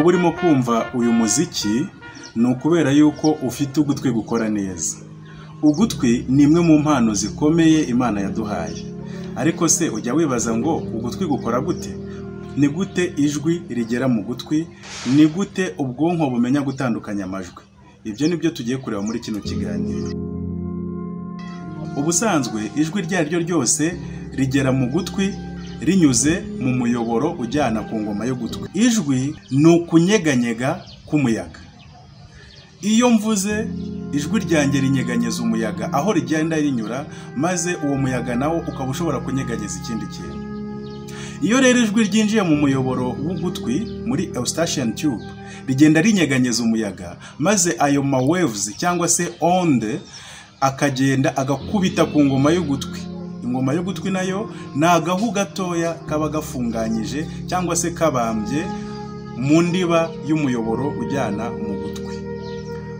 Kuba urimo kumva uyu muziki ni ukubera yuko ufite ugutwi gukora neza. Ugutwi ni imwe mu mpano zikomeye Imana yaduhaye. Ariko se ujya wibaza ngo ugutwi gukora gute? Ni gute ijwi rigera mu gutwi? Ni gute ubwonko bumenya gutandukanya amajwi? Ibyo ni byo tugiye kureba muri kino kiganiro. Ubusanzwe ijwi iryo ari ryo ryose rigera mu gutwi rinyuze mu muyoboro ujyana ku ngoma y'ugutwi. Ijwi ni ukunyeganyega k'umuyaga. Iyo mvuze ijwi ryanjye rinyeganyeza umuyaga aho rigenda rinyura, maze uwo muyaga nawo ukaba ushobora kunyeganyeza ikindi kintu. Iyo rero ijwi ryinjiye mu muyoboro w'ugutwi muri Eustachian tube, rigenda rinyeganyeza umuyaga, maze ayo ma waves cyangwa se onde akagenda agakubita ku ngoma y'ugutwi. Ingoma y'ugutwi nayo ni agahu gatoya kaba gafunganyije cyangwa se kabambye mu ndiba y'umuyoboro ujyana mu gutwi.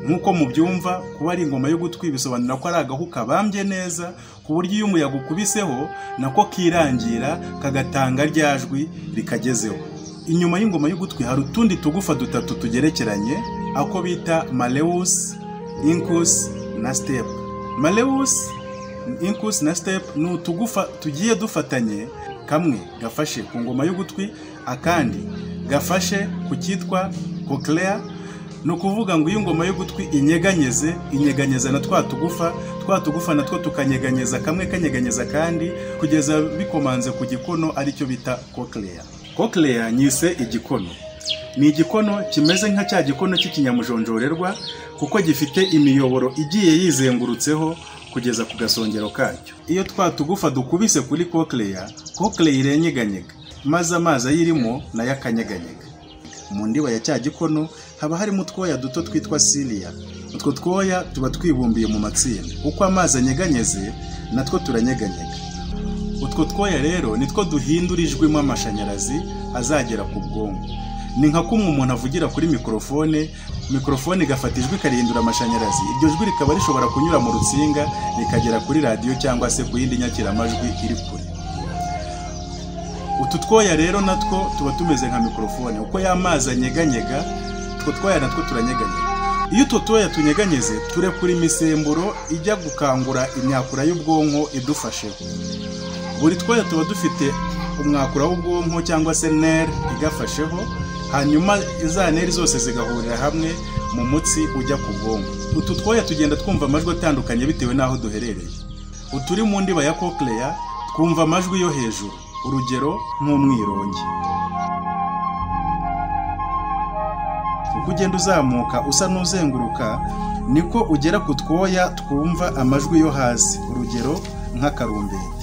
Nk'uko mubyumva, kuba ari ingoma y'ugutwi bisobanura ko ari agahu kabambye neza, ku buryo iyo umuyaga ukubiseho nako kirangira kagatanga rya jwi rikagezeho. Inyuma y'ingoma y'ugutwi hari utundi tugufa dutatu tugerekeranye, ako bita malleus, incus na step. Malleus, incus na step ni utugufa tugiye dufatanye, kamwe gafashe ku ngoma y'ugutwi, akandi gafashe ku cyitwa cochlea. Ni ukuvuga ngo iyo ingoma y'ugutwi inyeganyeze, inyeganyeza na twa tugufa natwo tukanyeganyeza, kamwe kanyeganyeza kandi kugeza bikomanze ku gikono, aricyo bita cochlea. Cochlea nyise igikono. Ni igikono kimeze nka cya gikono cy'ikinyamujonjorerwa, kuko gifite imiyoboro igiye yizengurutseho kugeza ku gasongero kacyo. Iyo twa tugufa dukubise kuri cochlea, cochlea irenyeganyega, maze amazi ayirimo nayo akanyeganyega. Mu ndiba ya cya gikono haba harimo utwoya duto twitwa cilia. Utwo twoya tuba twibumbiye mu matsinda. Uko amazi anyeganyeze natwo turanyeganyega. Utwo twoya rero nitwo duhindura ijwi mu amashanyarazi azagera ku bwonko. Ni nka kumwe umuntu avugira kuri mikrofone, mikrofone igafata ijwi ikarihindura amashanyarazi. Iryo jwi rikaba rishobora kunyura mu rutsinga rikagera kuri radiyo cyangwa se ku yindi nyakiramajwi iri kure. Utu twoya rero natwo tuba tumeze nka mikrofone. Uko y'amazi anyeganyega, utwo twoya natwo turanyeganyega. Iyo utwo twoya tunyeganyeze, turekura imisemburo ijya gukangura imyakura y'ubwonko idufasheho. Buri twoya tuba dufite umwakura w'ubwonko cyangwa se nerve igafasheho, hanyuma za nerve zose zigahurira hamwe mu mutsi ujya ku bwonko. Utu twoya tugenda twumva amajwi atandukanye bitewe n'aho duherereye. Uturi mu ndiba ya cochlea twumva amajwi yo hejuru, urugero nk'umwirongi. Uko ugenda uzamuka usa n'uzenguruka, niko ugera ku twoya twumva amajwi yo hasi, urugero nk'akarumbeti.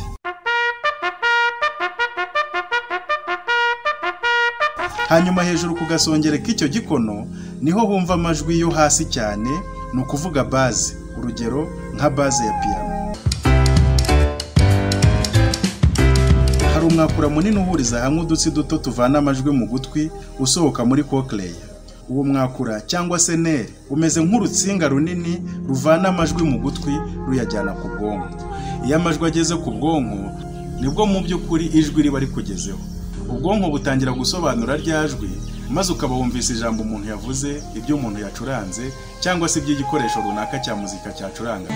Hanyuma hejuru ku gasongero k'icyo gikono niho bumva amajwi yo hasi cyane, ni ukuvuga baze, urugero nka baze ya piano. Hari umwakura munini uhuriza hamwe udutsi duto tuvana amajwi mu gutwi usohoka muri cochlea. Uwo mwakura cyangwa se nerve umeze nk'urutsinga runini ruvana amajwi mu gutwi ruyajyana ku bwonko. Iyo amajwi ageze ku bwonko nibwo mu by'ukuri ijwi riba rikugezeho. Ubwonko butangira gusobanura rya jwi, maze ukaba wumvise ijambo umuntu yavuze, ibyo umuntu yacuranze cyangwa se iby'igikoresho runaka cya muzika cyacuranga.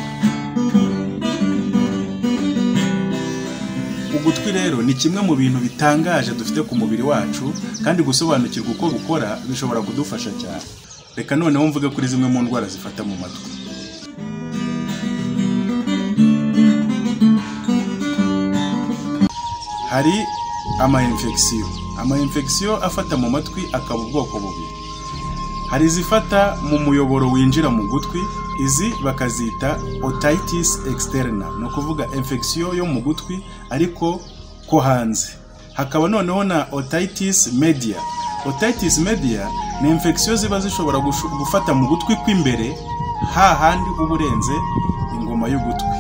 Ugutwi rero ni kimwe mu bintu bitangaje dufite ku mubiri wacu, kandi gusobanukirwa uko gukora bishobora kudufasha cyane. Reka noneho mvuge kuri zimwe mu ndwara zifata mu matwi. Hari ama-infection. Ama-infection afata mu matwi akaba ubwoko bubiri. Hari izifata mu muyoboro winjira mu gutwi, izi bakazita otitis externa, ni ukuvuga infection yo mu gutwi ariko ko hanze. Hakaba noneho na otitis media. Otitis media ni infection ziba zishobora gufata mu gutwi kw'imbere, hahandi uba urenze ingoma y'ugutwi,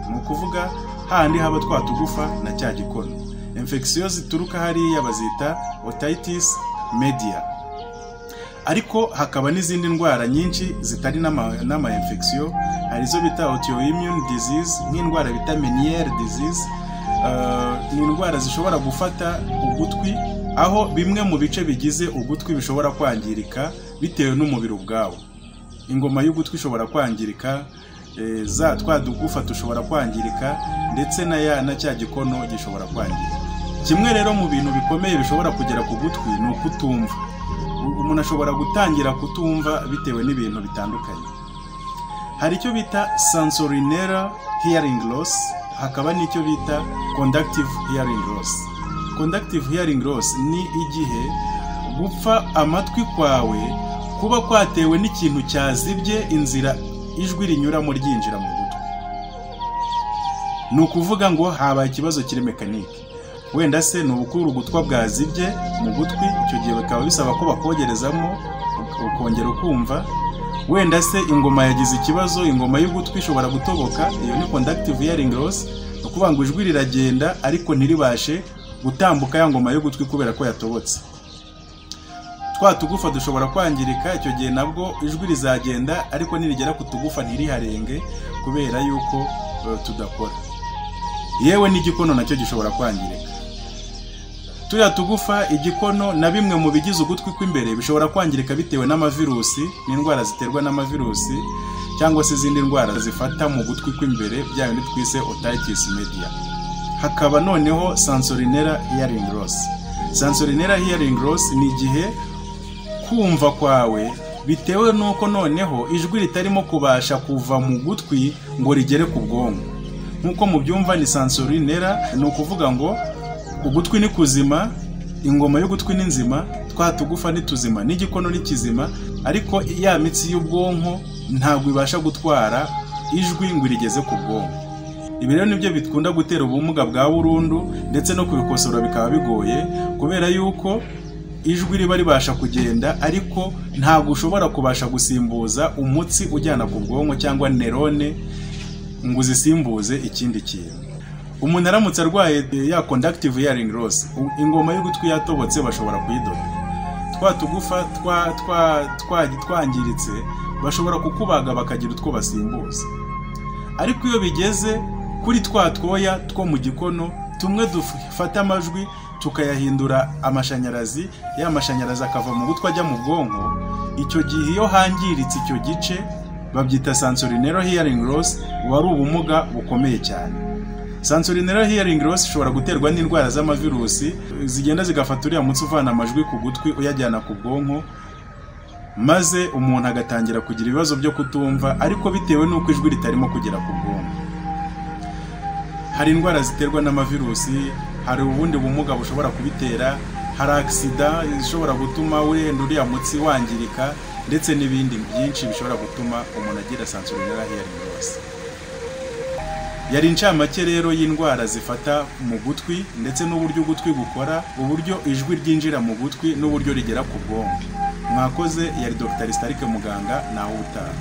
ni ukuvuga hahandi haba twa tugufa na cya gikono. Infection zituruka hariya bazita otitis media. Ariko hakaba n'izindi ndwara nyinshi zitari n'ama infection. Hari izo bita autoimmune disease, nk'indwara bita Meniere disease. Ni indwara zishobora gufata ugutwi Aho bimwe mu bice bigize ugutwi bishobora kwangirika bitewe n'umubiri ubwawo. Ingoma y'ugutwi ishobora kwangirika, za twa dugufa dushobora kwangirika, ndetse na cya gikono gishobora kwangirika. Kimwe rero mu bintu bikomeye bishobora kugera ku gutwi ni ukutumva. Umuntu ashobora gutangira kutumva bitewe n'ibintu bitandukanye. Hari icyo bita sensorineural hearing loss, hakaba n'icyo bita conductive hearing loss. Conductive hearing loss ni igihe gupfa amatwi kwawe kuba kwatewe n'ikintu cyazibye inzira ijwi rinyuramo ryinjira mu gutwi. Ni ukuvuga ngo habaye ikibazo kiri mécanique. Wenda se ni ubukuru ugutwa bwazibye mu gutwi, icyo gihe bikaba bisaba ko bakogerezamo ukongera ukumva. Wenda se ingoma yagize ikibazo, ingoma y'ugutwi ishobora gutoboka, iyo ni conductive hearing loss. Ni ukuvuga ngo ijwi riragenda ariko ntiribashe gutambuka ya ngoma y'ugutwi kubera ko yatobotse. Twa tugufa dushobora kwangirika, icyo gihe nabwo ijwi rizagenda ariko nirigera ku tugufa ntiriharenge kubera yuko tudakora. Yewe n'igikono nacyo gishobora kwangirika. Turiya tugufa, igikono na bimwe mu bigize ugutwi kw'imbere bishobora kwangirika bitewe n'amavirusi n'indwara ziterwa n'amavirusi, cyangwa se izindi ndwara zifata mu gutwi kw'imbere, bya bindi twise otitis media. Hakaba noneho sensorineural hearing loss. Sensorineural hearing loss ni igihe kumva kwawe bitewe n'uko noneho ijwi ritarimo kubasha kuva mu gutwi ngo rigere ku bwonko. Nk'uko mubyumva, ni sensorineural, ni ukuvuga ngo ugutwi ni kuzima, ingoma y'ugutwi ni nzima, twa tugufa ni tuzima, n'igikono ni kizima, ariko ya mitsi y'ubwonko ntabwo ibasha gutwara ijwi ngo irigeze ku bwonko. Ibi rero nibyo bikunda gutera ubumuga bwa burundu, ndetse no kubikosora bikaba bigoye, kubera yuko ijwi riba ribasha kugenda ariko ntabwo ushobora kubasha gusimbuza umutsi ujyana ku bwonko cyangwa neurone ngo uzisimbuze ikindi kintu. Umuntu aramutse arwaye ya conductive hearing loss, ingoma y'ugutwi yatobotse, bashobora kuyidoda. Twa tugufa twangiritse, bashobora kukubaga bakagira utwo basimbuza. Ariko iyo bigeze kuri twa twoya two mu gikono, tumwe dufata amajwi tukayahindura amashanyarazi, ya mashanyarazi akava mu gutwi ajya mu bwonko, icyo gihe iyo hangiritse icyo gice babyita sensorineural hearing loss, buba ari ubumuga bukomeye cyane. Sensorineural hearing loss ishobora guterwa n'indwara z'amavirusi zigenda zigafata uriya mutsi uvana amajwi ku gutwi uyajyana ku bwonko, maze umuntu agatangira kugira ibibazo byo kutumva, ariko bitewe n'uko ijwi ritarimo kugera ku bwonko. Hari indwara ziterwa n'amavirusi, hari ubundi bumuga bushobora kubitera, hari accident ishobora gutuma wenda uriya mutsi wangirika, ndetse n'ibindi byinshi bishobora gutuma umuntu agira sensorineural hearing loss. Yari incamake rero y'indwara zifata mu gutwi, ndetse n'uburyo ugutwi gukora, uburyo ijwi ryinjira mu gutwi n'uburyo rigera ku bwonko. Mwakoze, yari Dr. Starike Muganga, naho ubutaha.